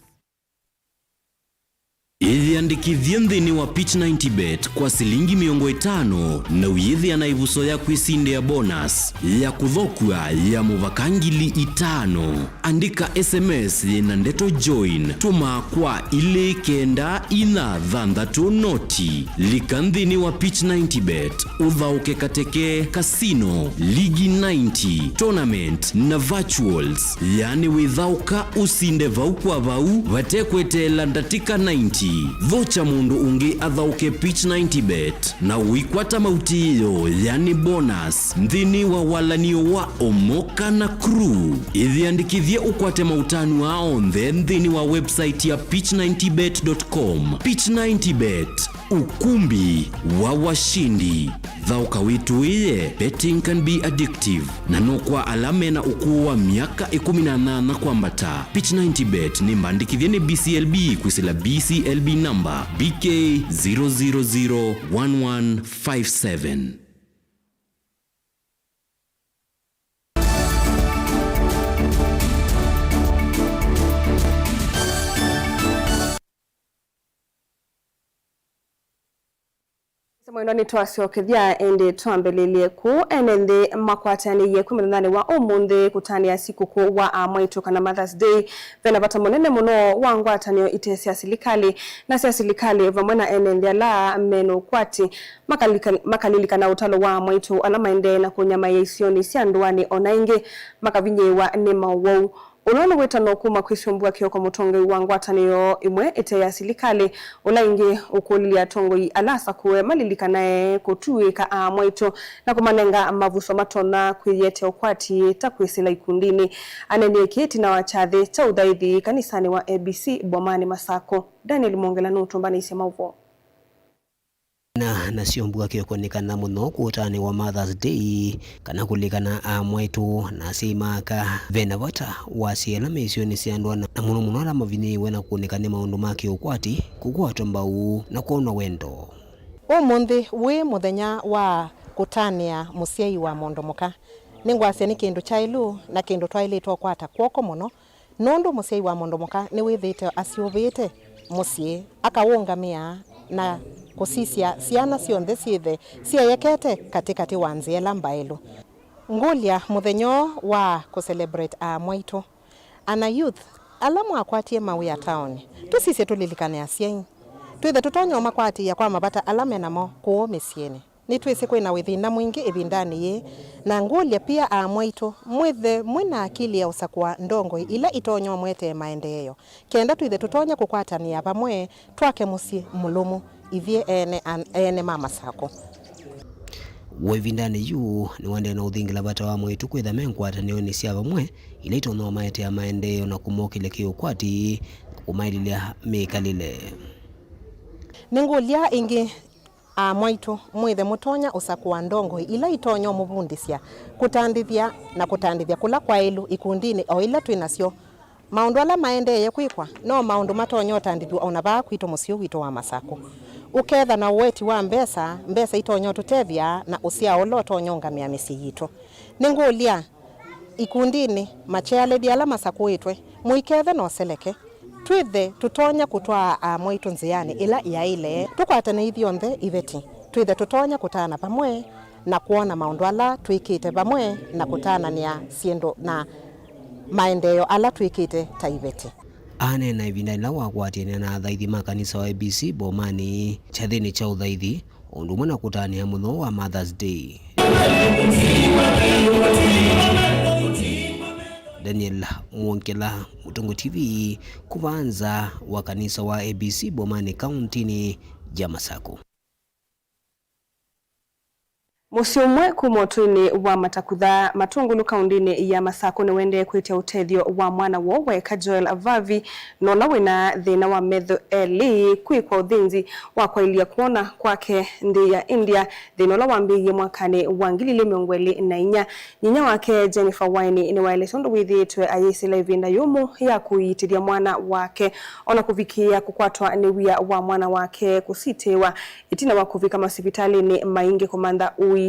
Ĩyĩandĩkĩthye nthĩnĩ wa Pitch ninety bet kwa silingi mĩongo ĩtano na ũyĩthĩa na ĩvuso ya kwĩsindĩa bonus ya kũthokua ya mũvaka ngili itano. Andĩka S M S yĩna ndeto join, tũma kwa ilĩ kenda inya thanthatũ noti. Lika nthĩnĩ wa Pitch ninety bet, ũthaũke kateke, casino, ligi ninety, tournament na virtuals. Yani wĩthaũka ũsinde vau kwa vau vate kweteela ndatĩka ninety. Thokya mũndũ ũngĩ athaũke Pitch ninety bet na ũikwata mautĩĩo, yani bonus, nthĩnĩ wa walanio wa Omoka na Crew. Ĩyĩandĩkĩthye ũkwate maũtanu aa onthe nthĩnĩ wa website ya pitch ninety bet dot com. Pitch ninety bet, ukumbi wa washindi. Thaũka wĩtũĩe, betting can be addictive, na no kwa ala mena ũkũũ wa myaka ĩkũmi na nyanya kwambata. Pitch ninety bet nĩ mbandĩkĩthye nĩ B C L B kwĩsĩla B C L B namba B K zero zero zero one one five seven. Mwendwa, nĩtwasyokethya, ĩndĩ twambĩlĩlye kũũ. Ene nthĩ makwatanĩie kwĩ mũthenyanĩ wa ũmũnthĩ kũtanĩa sikũkũ wa amwaitũ kana Mother's Day. Vena vata mũnene mũno wa ngwatanĩo ite sya silikalĩ na sya silikalĩ vamwe na ene nthĩ ala me na ũkwati, makalika-, makalilikana ũtalo wa amwaitũ ala maendee na kũnyamaĩa isionĩ sya ndũanĩ, o na ĩngĩ makavinyĩĩwa nĩ maũwau. Ũla nĩ wĩtano kuma kwĩ Syombua Kĩoko, mũtongoi wa ngwatanĩo ĩmwe ĩte ya silikalĩ, ũla ĩngĩ ũkũlilye atongoi ala asakũe malilikanae kũtuĩka amwaitũ na kũmanenga mavuso matonya kwĩyĩete ũkwati ta kwĩsĩla ikundinĩ. Anenie kĩ ĩtina wa kyathĩ kya ũthaithi kanisanĩ wa A B C Bomanĩ Masakũ. Daniel Mwongela nũtũmbanĩisye maũvoo. Na, na Syombua Kĩoko nĩ kana mũno kũtanĩwa Mother's Day, kana kũlikana amwaitũ na asyai ma aka. Vena vata wa asyai ala me isionĩ sya ndũa na, na mũno mũno ala mavinyĩĩwe na kũnĩka nĩ maũndũ ma kĩũkwati, kũkwatwa mbau na kwonwa wendo. Ũmũnthĩ wĩ mũthenya wa kũtanĩa mũsyai wa mũndũ mũka. Nĩngwasya nĩ kĩndũ kyaĩlu na kĩndũ twaĩlĩtwe ũkwata kw'oko mũno, nũndũ mũsyai wa mũndũ mũka nĩwĩthĩĩte asyũvĩĩte mũsyĩ, akaũngamĩa na kũsisya syana syonthe syĩthe syeyekete katĩkatĩ wa nzĩa ĩla mbaĩlu. Ngũlya mũthenya ũũ wa kũ celebrate amwaitũ, ana youth ala mwakwatie mawĩa taoni, tũsisye tũlilikane asyai, twĩthe tũtonya ũmakwatĩĩa kwa mavata ala me namo kũũ mĩsyĩnĩ. Nĩtwĩsĩ kwĩ na wĩthĩna mwingĩ ĩvindanĩ yĩĩ, na ngũlya pia amwaitũ mwĩthe mwĩ na akili ya ũsakũa ndongoi ila itonya ũmwetee maendeeo, kenda twĩthe tũtonya kũkwatanĩa vamwe twake mũsyĩ mũlũmu ithyĩ ene, an-, ene ma Masakũ. W'o ĩvindanĩ yu nĩwaendee na ũthingĩla vata wa amwaitũ kwĩtha me ngwatanĩonĩ sya vamwe ila itonya ũmaetea maendeeo na kũmokĩlya kĩũkwati na kũmaĩlĩlya mĩkalĩle. Nĩngũlya ĩngĩ, amwaitũ mwĩthe mũtonya ũsakũa ndongoi ila itonya ũmũvundĩsya, kũtandĩthya na kũtandĩthya kũla kwaĩlu ikundinĩ o ila twĩ nasyo. Maũndũ ala maendeeye kwĩkwa no maũndũ matonya ũtandĩthw'a o na vaa kwitũ mũsyĩ witũ wa Masakũ. Ũketha na ũweti wa mbesa, mbesa itonya ũtũtethya na ũsyao ũla ũtonya ũngamĩa mĩsyĩ yitũ. Nĩngũlya, ikundinĩ, makyealĩthya ala masakũĩtwe, mũikethe na ũseleke. Twĩthe tũtonya kũtwaa amwaitũ nzĩanĩ ĩla yaĩle, tũkwatane ithyonthe iveti. Twĩthe tũtonya kũtana vamwe na kwona maũndũ ala twĩkĩte vamwe na kũtananĩa syĩndũ na maendeeo ala twĩkĩte ta iveti. Aneena ĩvinda yĩla wakwatie na athaithi ma kanisa wa A B C Bomanĩ kyathĩnĩ kya ũthaithi, o ũndũ ũmwe na kũtanĩa mũthenya wa Mother's Day. Daniel Mwongela, Mũtũngũ T V, kũva nza wa kanisa wa A B C Bomanĩ kauntinĩ ya Masakũ. Mũsyĩ ũmwe kuma ũtũinĩ wa Matakutha, Matũngũlũ, kaũndĩnĩ ya Masakũ nĩwaendee kwĩtya ũtethyo wa mwana woo wa eka Joel Vavi, na ũla wĩna thĩna wa metho elĩ kwĩkwa ũthĩnzi wa kwaĩlya kwona kwake nthĩ ya India, thĩna ũla wambĩĩie mwakanĩ wa ngili ilĩ mĩongo ĩlĩ na inya. Nyinya wake Jennifer Wine nĩwaelesya ũndũ wĩthĩĩtwe ayĩsĩla ĩvinda yũmũ ya kũiitĩthya mwana wake, o na kũvikĩĩa kũkwatwa nĩ wia wa mwana wake kũsitĩĩwa. Ĩtina wa kũvika masivitalĩnĩ maingĩ kũmantha ũiiti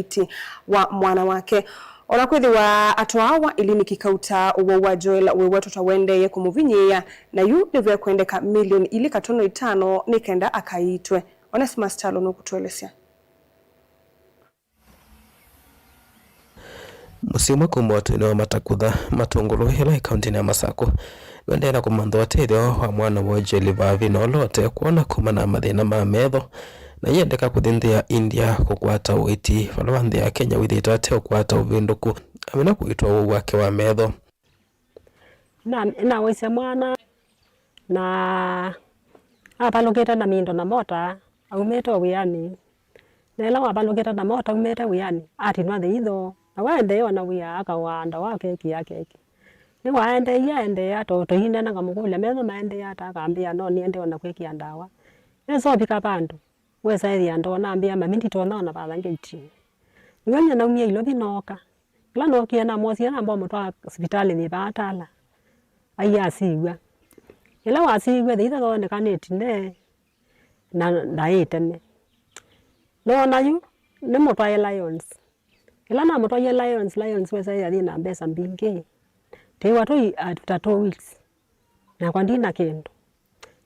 wa mwana wake. O na kwĩthĩwa atwaawa iliniki kauta, ũwau wa Joel wĩwetwa ta ũendeeye kũmũvinyĩĩa, na yu nĩvekwendeka milioni ilĩ katono itano nĩ kenda akaiitwe. Onesimus Kyalo nũkũtũelesya. Mũsyĩ ũmwe kuma ũtũinĩ wa Matakutha, Matũngũlũ, ĩla ĩ kaũntĩnĩ ya Masakũ, nĩũendee na kũmantha ũtethyo wa mwana woo Joel Vavi, na ũla ũte kwona kumana na mathĩna ma metho, na ĩyendeka kũthi nthĩ ya India kũkwata ũiiti, vala wa nthĩ ya Kenya wĩthĩĩtwe ate ũkwata ũvĩndũku, amina kũitwa ũwau wake wa metho. Na, nawaisye mwana, na avalũkĩte na mindo na mota, aumĩte o wĩanĩ. Na ĩla wavalũkĩte na mota aumĩte wĩanĩ, atinwa thĩitho, na waendee ona wĩa akawaa ndawa keki ya keki. Nĩwaendeeie aendeea, to tũineena ngamũkũlya metho maendee ata, akambĩa no nĩendee ona kwĩkĩa ndawa. Esa ũvika vandũ, wesa ethĩa ndoo, nambĩa, "Mami, nditonya ona vatha ngetinĩ." Nĩw'o nyie naumie Ilovi nooka. Ĩla nookie namwosie namba ũmũtwaa sivitalĩ yĩ vaa Tala. Aiasiw'a. Ĩla wasiw'e thĩitha yooneka nĩ tine, na ndaĩ ĩteme. Noona yu nĩmũtwae Lions. Ĩla namũtwaie Lions, Lions wesa ĩathi na mbesa mbingĩ. Twĩwa tũi, uh, after two weeks. Nakwa ndina kĩndũ.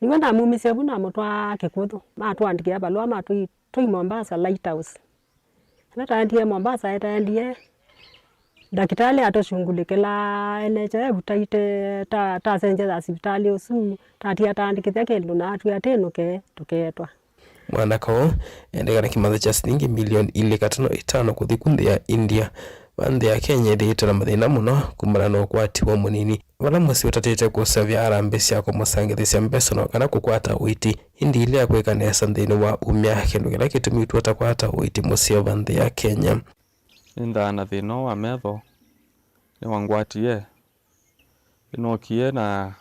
Nĩw'o namumisye vu namũtwaa Kĩkũthũ. Matũandĩkĩa valũa matwĩ-, Twĩ Mombasa Lighthouse. Ĩla twaendie Mombasa, etaendie ndakĩtalĩ atũshungulĩkĩla N H I F taite ta, tasengyetha sivitalĩ ũsu, tatia taandĩkĩthya kĩndũ na atwĩa tĩnũke tũkeetwa. Mwanaka ũũ endekana kĩmathi kya silingi milioni ilĩ katono itano kũthi ku nthĩ ya India, va nthĩ ya Kenya ĩthĩĩtwe na mathĩna mũno kumana na ũkwati wa mũnini, vala mũsyĩ ũtatĩte kũseũvya harambee sya kũmũsangĩthĩsya mbesa no kana kũkwata ũiiti, ĩndĩ ilea kwĩka nesa nthĩnĩ wa umya, kĩndũ kĩla kĩtumĩtw'e ũtakwata ũiiti mũseo va nthĩ ya Kenya. Nĩnthaa na thĩna ũũ wa metho, nĩwangwatie. Nĩnookie na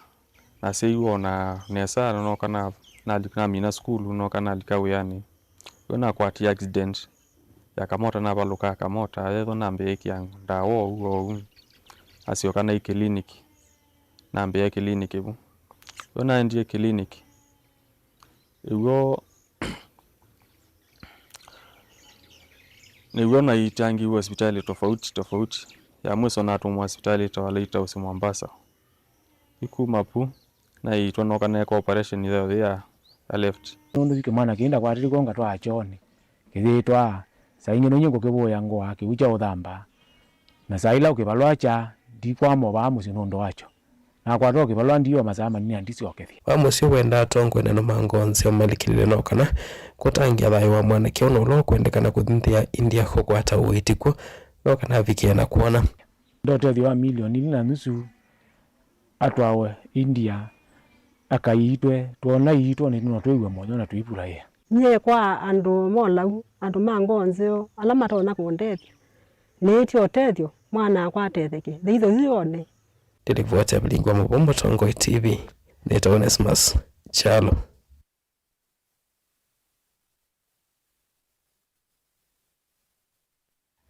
nasyaĩiwe o na nesa, nooka na, nalika, namina sukulu, nooka nalika wĩanĩ. Yu nakwatie accident ya kamota, navalũkaa kamota, yethwa nambĩĩkĩa ndawa oou oou. Nasyoka naĩ kĩliniki, nambĩĩa kĩliniki vu. Yu naendie kĩliniki, ĩw'o Nĩw'o naitangiwe sivitalĩ tofauti tofauti. Ya mwiso natũmwa sivitalĩ ĩtawa Lighthouse Mombasa. Yu kuma vu, naiitwa nooka neeka operation ĩyo ya, ya left. Nũndũ yu kĩmwana kĩĩ ndakwatĩtwe kw'o ngatwaa kyoonĩ, kĩyĩtwaa, saa ingĩ no inyie ngũkĩvũĩa ngũa kĩw'ũ kya ũthamba, na saa ila ũkĩvalwa kya, ndikwama o vaa mũsyĩ nũndũ wakyo. Nakwata o kĩvalwa ndiwa masaa manini na ndisyokethya. Wa mũsyĩ wendaa atongoi na nũmango nzeo malikĩlĩle no kana kũtangĩa thayũ wa mwanake ũna ũla ũkwendekana kũthi nthĩ ya India kũkwata ũiiti kw'o no kana avikĩe na kwona. Nda ũtethyo wa milioni ilĩ na nusu atwawe India akaiitwe, twona iitwa nĩ no twĩw'a mũyo na tũivulaĩa. Nyie kwa andũ molau, andũ ma ngoo nzeo, ala matonya kũndethya, nĩĩtye ũtethyo mwana akwa atetheke. Thitho yu one. Nĩ livoti ya Vilingi wa Mũvoo Mũtongoi T V, nĩtawa Onesmus Kyalo.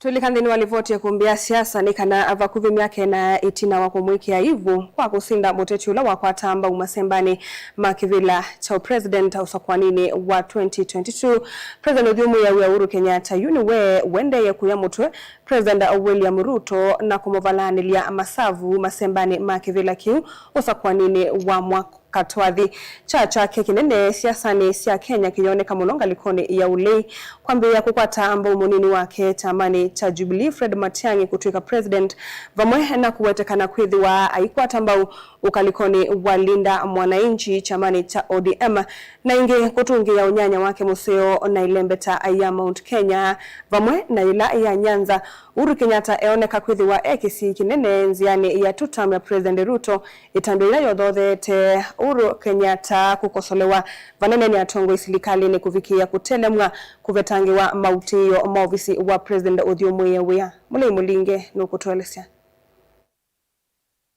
Twĩlika nthĩnĩ wa livoti ya ĩkũmbĩ ya siasa nĩ kana vakuvĩ myaka ĩna ĩtina wa kũmwĩkĩa ivu kwa kũsinda mũteti ũla wakwataa mbau masembanĩ ma kĩvĩla kya ũpresident ũsakwaninĩ wa twenty twenty-two, President ũthyũmũĩa wĩa Uhuru Kenyatta yu nĩwe wendeeye kũya mũtwe President William Ruto na kũmũvalaanĩlya masavu masembanĩ ma kĩvĩla kĩu ũsakwaninĩ wa mwaka twathi. Kyaa kyake kĩnene siasanĩ sya Kenya kĩyooneka mũno ngalĩkonĩ ya ũlei, kwambĩĩa kũkwata mbau mũnini wake kyamanĩ kya Jubilee, Fred Matiang'i, kũtw'ĩka president, vamwe na kũwetekana kwĩthĩwa aikwata mbau ũkalĩkonĩ wa Linda Mwananchi kyamanĩ kya O D M, na ĩngĩ kũtũngĩĩa ũnyanya wake mũseo na ĩlembeta ya Mount Kenya vamwe na yĩla ya Nyanza. Uhuru Kenyatta eoneka kwĩthĩwa e kĩsii kĩnene nzĩanĩ ya two term ya President Ruto, ĩtambya yĩla yothotheete Uhuru Kenyatta kũkosolewa vanene nĩ atongoi silikalĩnĩ kũvikĩĩa kũtelemw'a kũvetangĩwa mautĩĩo ma ovisi wa President ũthyũmũĩe wĩa. Mũlei Mũlinge nũkũtũelesya.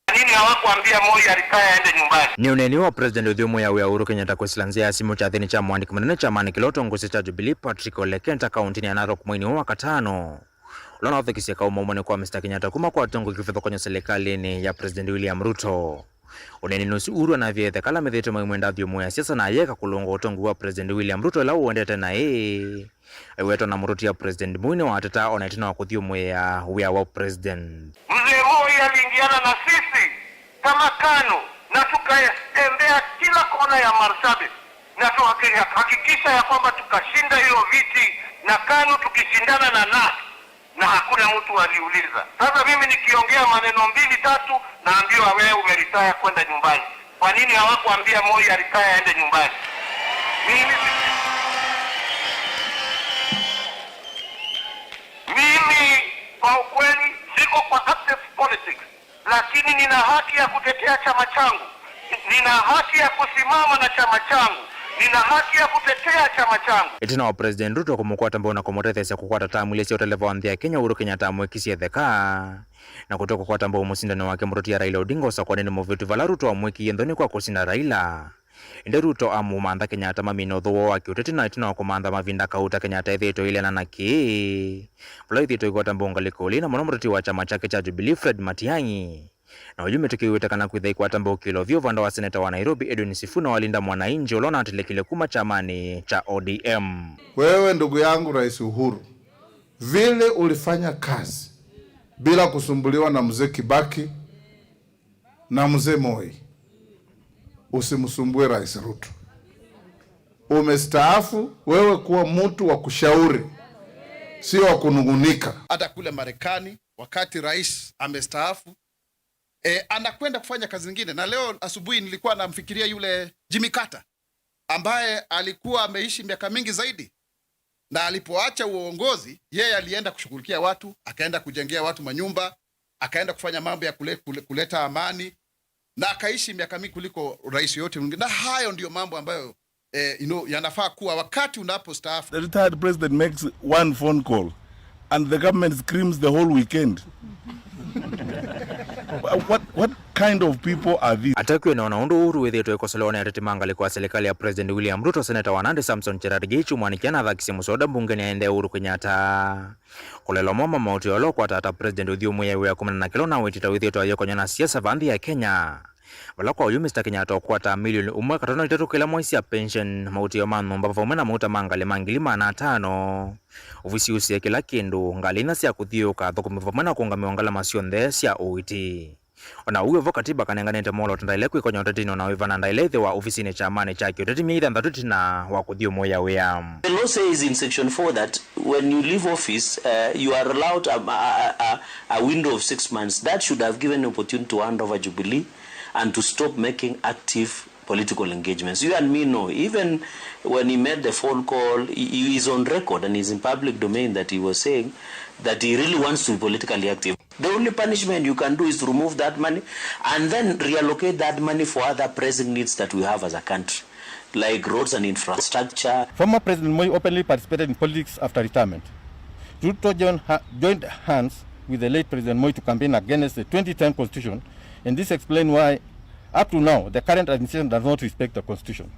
Kwa nini hawakuambia Moi aretire aende nyumbani? Nĩ ũneeni wa President ũthyũmũĩa wĩa Uhuru Kenyatta kwĩsĩla nzĩa ya simũ kyathĩnĩ kya mũandĩki mũnene kyamanĩ kĩla ũtongoesye kya Jubilee, Patrick Ole Kent, kaũntĩnĩ ya Narok mweinĩ ũũ wa katano, ũla ũnathũkisye kaũmau mũnene kwa Mister Kenyatta kuma kwa atongoi kĩvathũkany'o silikalĩnĩ ya President William Ruto. Ũneeninĩ ũsu, Uhuru anavie etheka ala methĩĩtwe maimwenda athyũmũĩa siasa na ayeka kũlũnga ũtongoi wa President William Ruto ĩla ũendete naĩ. Aiwetwa na mũtũtia President Moi nĩwateta o na ĩtina wa kũthyũmũĩa wĩa wa President. Mzee Moi aliingiana na sisi kama KANU na tukatembea kila kona ya Marsabit na tukahakikisha ya kwamba tukashinda hiyo viti na KANU tukishindana na NARC na hakuna mtu aliuliza. Sasa mimi nikiongea maneno mbili tatu, naambiwa wewe umeretire kwenda nyumbani. Kwa nini hawakuambia Moi aretire aende nyumbani? Mimi, mimi kwa ukweli siko kwa active politics, lakini nina haki ya kutetea chama changu. Nina haki ya kusimama na chama changu. Nina haki ya kutetea chama changu. Ĩtina wa President Ruto kũmũkwata mbau na kũmũtetheesya kũkwata tamu ilĩ sya ũteleva wa nthĩ ya Kenya, Uhuru Kenyatta amwĩkisye theka na kũtw'a kũkwata mbau mũsindani wake mũtũtia Raila Odinga ũsakwanĩnĩ mũvĩtu, vala Ruto amwĩkĩie nthoni kwa kũsinda Raila. Ĩndĩ Ruto amũmantha Kenyatta mamine ũthũ woo wa kĩũteti, na ĩtina wa kũmantha mavinda kauta, Kenyatta ethĩĩtwe aileana na kĩĩ, vala ĩthĩĩtwe ĩkwata mbau ngalĩko ũlĩ, na mũno mũteti wa kyama kyake kya Jubilee, Fred Matiang'i. Na oyu mĩtũkĩ ĩweta kana kwĩtha ĩkwata mbau kĩlo vyũ vanda wa seneta wa Nairobi, Edwin Sifuna wa Linda Mwananchi, ũla ũnatĩlĩkile kuma kyamanĩ kya O D M. Wewe ndugu yangu Rais Uhuru, vile ulifanya kazi bila kusumbuliwa na Mzee Kibaki na Mzee Moi, usimsumbue Rais Ruto. Umestaafu, wewe kuwa mtu wa kushauri, sio wa kunung'unika. Hata kule Marekani, wakati rais amestaafu, eh, anakwenda kufanya kazi nyingine. Na leo asubuhi nilikuwa namfikiria yule Jimmy Carter, ambaye alikuwa ameishi miaka mingi zaidi, na alipoacha uongozi, yeye alienda kushughulikia watu, akaenda kujengea watu manyumba, akaenda kufanya mambo ya kule, kule, kuleta amani, na akaishi miaka mingi kuliko rais yoyote mwingine. Na hayo ndio mambo ambayo, eh, you know, yanafaa kuwa wakati unapostaafu. The retired president makes one phone call and the government screams the whole weekend. What, what kind of people are these? Atakwĩe na ona ũndũ Uhuru wĩthĩĩtwe ĩkosolewa nĩ ateti ma ngalĩko ya serikali ya President William Ruto, seneta wa Nandi Samson Cherargei kyumwanĩ kĩna athakisye mũsoda mbungenĩ aendee Uhuru Kenyatta. Kũlelwa mo ma maũtĩo ala ũkwata ata President ũthyũmũĩe wĩa kumana na kĩla ũnawĩtĩte wĩthĩĩtwe ayĩokon'ya na siasa va nthĩ ya Kenya, vala kwa ũyu Mister Kenyatta ũkwataa milioni ũmwe katono itatũ kĩla mwei sya pension, maũtĩo ma nyũmba vamwe na mauta ma ngalĩ ma ngili maana atano, ovisi ũsĩe kĩla kĩndũ, ngalĩ inya sya kũthiũũka, athũkũmi vamwe na kũũngamĩwa ngalama syonthe sya ũiiti. O na ũu wĩ vo, katiba kanenganĩte mwolooto ndaĩle kwĩkonya ũtetinĩ o na wĩva, na ndaĩle ĩthĩwa ofisinĩ kyamanĩ kya kĩũteti myei thanthatũ ĩtina wa kũthyũmũĩa wĩa. The law says in section four that when you leave office, uh, you are allowed a, a, a, a, a window of six months. That should have given opportunity to hand over Jubilee and to stop making active political engagements. You and me know, even when he made the phone call, he, he is on record and is in public domain that he was saying that he really wants to be politically active. The only punishment you can do is to remove that money and then reallocate that money for other pressing needs that we have as a country, like roads and infrastructure. Former President Moi openly participated in politics after retirement. Ruto joined, ha-, joined hands with the late President Moi to campaign against the twenty ten constitution, and this explains why, up to now, the current administration does not respect the constitution.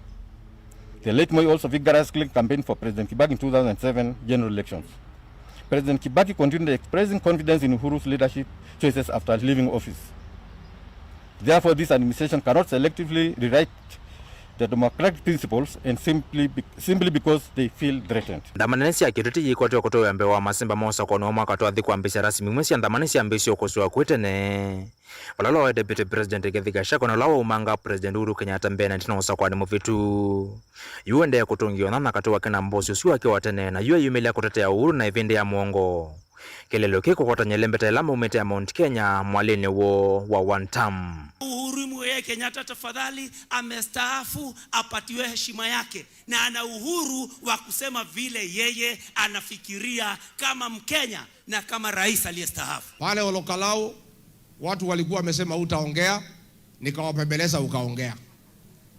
The late Moi also vigorously campaigned for President Kibaki in two thousand seven general elections. President Kibaki continued expressing confidence in Uhuru's leadership choices after leaving office. Therefore, this administration cannot selectively rewrite the democratic principles and simply be-, simply because they feel threatened. Ndama nene sya kĩũteti yĩkwatĩwa kũtũĩa mbee wa masimba ma ũsakũani wa mwaka twathi kwambĩĩsya rasmi. Imwe sya ndama nĩsyambĩĩsye ũkũsĩwa kwĩ tene, vala ũla waĩ Deputy President Rigathi Gachagua na ũla waumanga President Uhuru Kenyatta mbee na ĩtina wa ũsakũani mũvĩtu. Yu ũendee kũtũngĩwa ũnyanya katĩ wake na mbosi ũsu wake wa tene, na yu eyumĩlya kũtetea Uhuru na ĩvĩndĩ ya mũongo. Kĩeleelo kĩĩ kũkwatany'a ĩlembeta ĩla maumĩte ya Mount Kenya mwalĩnĩ woo wa one term. Uhuru Muigai Kenyatta, tafadhali, amestaafu, apatiwe heshima yake, na ana uhuru wa kusema vile yeye anafikiria kama Mkenya na kama rais aliyestaafu. Pale Olokalou, watu walikuwa wamesema utaongea, nikawapembeleza ukaongea.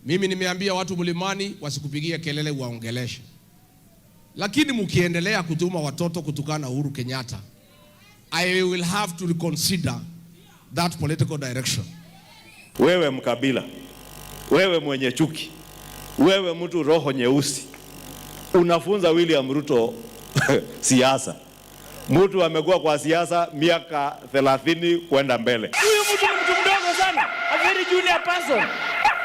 Mimi nimeambia watu Mlimani wasikupigie kelele, uwaongeleshe. Lakini mkiendelea kutuma watoto kutukana Uhuru Kenyatta, I will have to reconsider that political direction. Wewe mkabila, wewe mwenye chuki, wewe mtu roho nyeusi, unafunza William Ruto siasa. Mtu amekuwa kwa siasa miaka thelathini kwenda mbele. Huyu mtu ni mtu mdogo sana, a very junior person.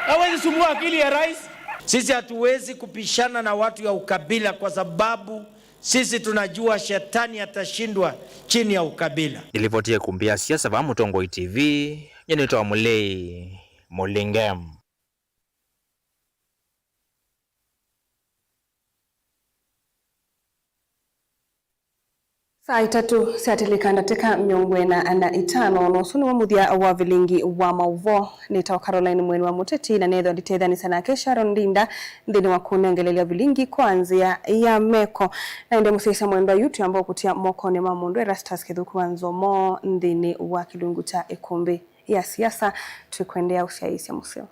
Hawezi sumbua akili ya rais. Sisi hatuwezi kupishana na watu ya ukabila kwa sababu sisi tunajua shetani atashindwa chini ya ukabila. Nĩlivoti ya ĩkumbi ya siasa vaa Mũtongoi T V, nyie nĩtawa Mũlei Mũlinge. Saa itatũ syatĩlĩka ndatĩka mĩongo ĩna na itano, na ũsu nĩw'o mũthya wa vilingi wa maũvoo. Nĩtawa Caroline Mweni wa Mũteti, na nĩthwa nditetheanĩsya nake Sharon Ndinda nthĩnĩ wa kũnengelelya vilingi kwa nzĩa ya meko. Na ĩndĩ mũsyaĩĩsya mwendwa, yu twĩamba ũkũtia mokonĩ ma mũndũ Erastus Kĩthũku wa Nzomo nthĩnĩ wa kĩlungu kya ĩkumbi ya siasa. Twĩkwendeea ũsyaĩĩsya mũseo.